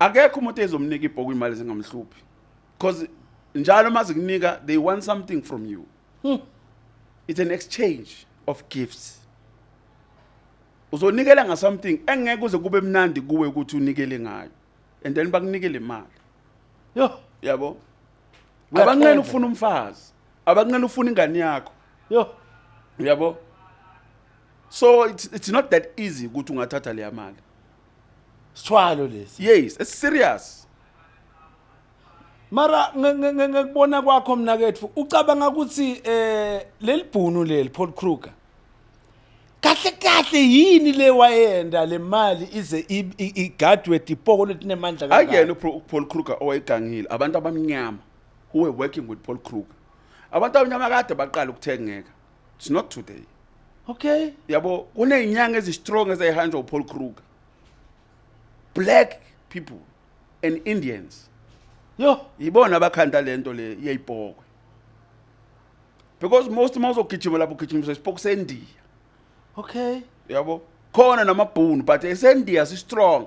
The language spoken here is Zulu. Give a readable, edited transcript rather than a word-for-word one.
Akekho umuntu ezomnika ibhoko imali zingamhluphi, because njalo uma zikunika, they want something from you. It's an exchange of gifts. Uzonikela nga something engeke uze kube mnandi kuwe ukuthi unikele ngayo, and then bakunikele imali. Yo. Yabo. Uyathenga. Abanqena ukufuna umfazi, abanqena ufuna ingane yakho. Yo. Yabo, so it's not that easy ukuthi ungathatha leya mali. Sithwalo lesi. Yes, it's serious. Mara ngekubona kwakho, mnaketfu, ucabanga ukuthi leli bhunu leli, Paul Kruger, kahle kahle yini le wayenda le mali ize igadwe tipoko letinemandla kangaka? Akuyena uPaul Kruger owayegangile. Abantu abamnyama who were working with Paul Kruger, abantu abamnyama kade baqala ukuthengeka. It's not today. Yabo, kuney'nyanga ezi-strong ezayihanjwa uPaul Kruger, black people and Indians. Yo. Yibona abakhanda lento le yeyipokwe, because most uma uzogijima lapho ugijimiswa isipoko sendiya. Yabo, khona namabhunu, but esendiya si-strong.